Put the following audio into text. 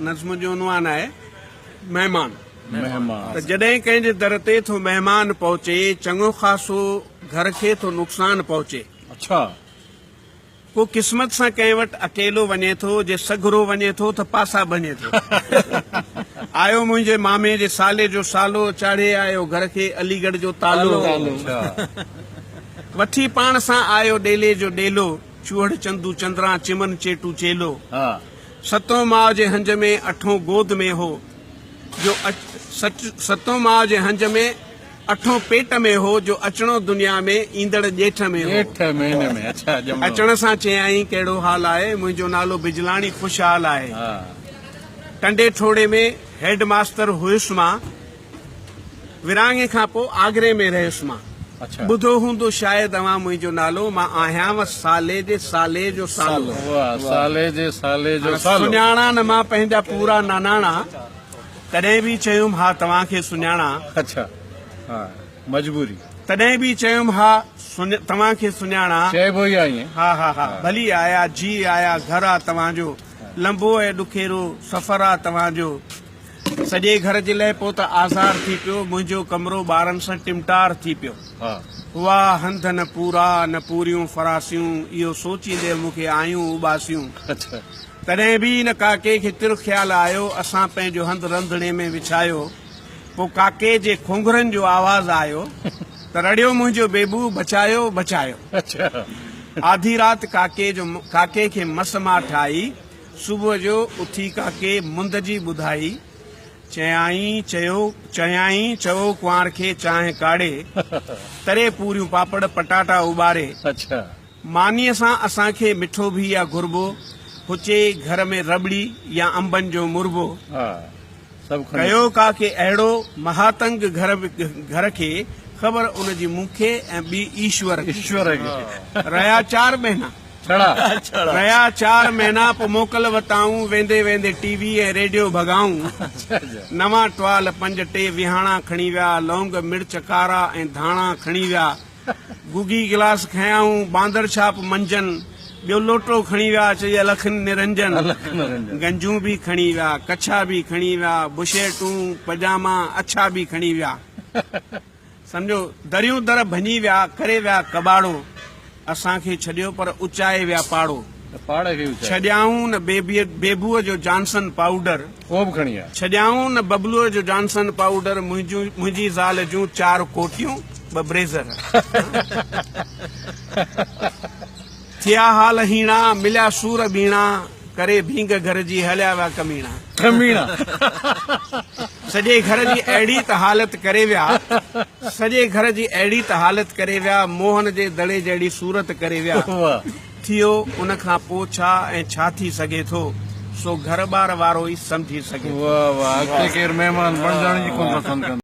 نظم جو عنوان آهي مهمان. مهمان. ته جڏهن ڪنهن جي در تي ٿو مهمان پهچي، چڱو خاصو گهر کي ٿو نقصان پهچي. اڇا. ڪو قسمت سان ڪنهن وٽ اڪيلو وڃي ٿو، جي سگهرو وڃي ٿو ته پاسا ڀڃي ٿو. آيو منهنجي مامي جي سالي جو سالو، چاڙهي آيو گهر کي علي ڳڙهه جو تالو. وٺي پاڻ سان آيو ڏيلي جو ڏيلو، چوهڙ چندو چندران چمن چيٽو چيلو. ستون ماء جي هنج ۾ اٺون گود ۾ هو، جو ستون ماء جي هنج ۾. اٺون پيٽ ۾ هو جو اچڻو دنيا ۾ ايندڙ ڄيٺ ۾ هو. ڄيٺ مهيني ۾ اڇا ڄمڻو. اچڻ سان چيائين ڪهڙو حال آهي، منهنجو نالو بجلاڻي خوشحال آهي. ٽنڊي ٺوڙهي ۾ هيڊ ماستر هيس مان، ورهاڱي کان پوء آگري ۾ رهيس مان. ٻڌو هوندو شايد اوهان منهنجو نالو، مان آهيانو سالي جي سالي جو سالو. واهه سالي جي سالي جو سالو. سڃاڻان نه مان پنهنجا پورا ناناڻا. تڏهن به چيم ها توهان کي سڃاڻان. اڇا ها مجبوري. تڏهن به چيم ها توهان کي سڃاڻان. چئبو ئي آ ائين. ها ها ها ڀلي آيا جي آيا گهر آ توهان جو لنبو ۽ ڏکيرو سفر آ توهان جو سڄي گهر جي لئه پو ته آزار ٿي پيو منهنجو ڪمرو ٻارن سان ٽمٽار ٿي پيو هئا هنڌ نه پورا نه پوريون فراسيون اهو سوچيندي مون کي آيون اوٻاسيون. تڏهن به ان ڪاڪي کي تر خيال آيو، اسان پنهنجو هنڌ رنڌڻي ۾ وڇايو. پوء ڪاڪي جي کونگهرن جو آواز آيو ته رڙيو منهنجو بيبو، بچايو، بچايو. آڌي رات ڪاڪي جو ڪاڪي کي مس ماٺ آئي. صبح جو اٿي ڪاڪي مند جي ٻڌائي. چيائين، چيو، چيائين، چئو ڪنوار کي چانهه ڪاڙهي، تري پوريون پاپڙ پٽاٽا اٻاري. مانيء سان اسان کي مٺو به يا گهربو هچي گهر ۾ رٻڙي يا انبن جو مربو. ڪيو ڪا کي اهڙو مهاتنگ گهر کي خبر ان جي مون کي ۽ ٻي ايشور کي. رهيا چار مهينا. رهيا چار مهينا پوء موڪل وتائون ويندي ويندي ٽي وي ۽ ريڊيو ڀڳائون. نوان ٽوال پنج ٽي ويهاڻا کڻي ويا لونگ مرچ ڪارا ۽ ڌاڻا کڻي ويا. گوگي گلاس کنيائون، باندر ڇاپ منجن، ٻيو لوٽو کڻي ويا، چئي الک نرنجن، گنجون به کڻي ويا، ڪڇا به کڻي ويا، بشيرٽون، پجاما، اڇا به کڻي ويا. سمجهو، دريون در ڀڃي ويا، ڪري ويا ڪٻاڙو، اسان کي ڇڏيو پر اچائي ويا پاڙو. ڇڏيائون نه بيبوء جو جانسن پائوڊر. اهو به کڻي آيا. ڇڏيائون نه ببلوء جو جانسن پائوڊر، منهنجون منهنجي زال جون چار ڪوٽيون، ٻه بريزر. ٿيا حال هيڻا، مليا سور ٻيڻا، ڪري ڀينگ گهر جي هليا ويا ڪميڻا. ڪميڻا. سڄي گهر جي اهڙي ته حالت ڪري ويا، سڄي گهر جي اهڙي ته حالت ڪري ويا، موهن جي دڙي جهڙي صورت ڪري ويا. ٿيو، ان کان پوء ڇا ۽ ڇا ٿي سگهي ٿو، سو گهر ٻار وارو ئي سمجهي سگهي ٿو. واھ واھ اڳتي ڪير مهمان بڻجڻ ئي ڪونه پسند ڪندو.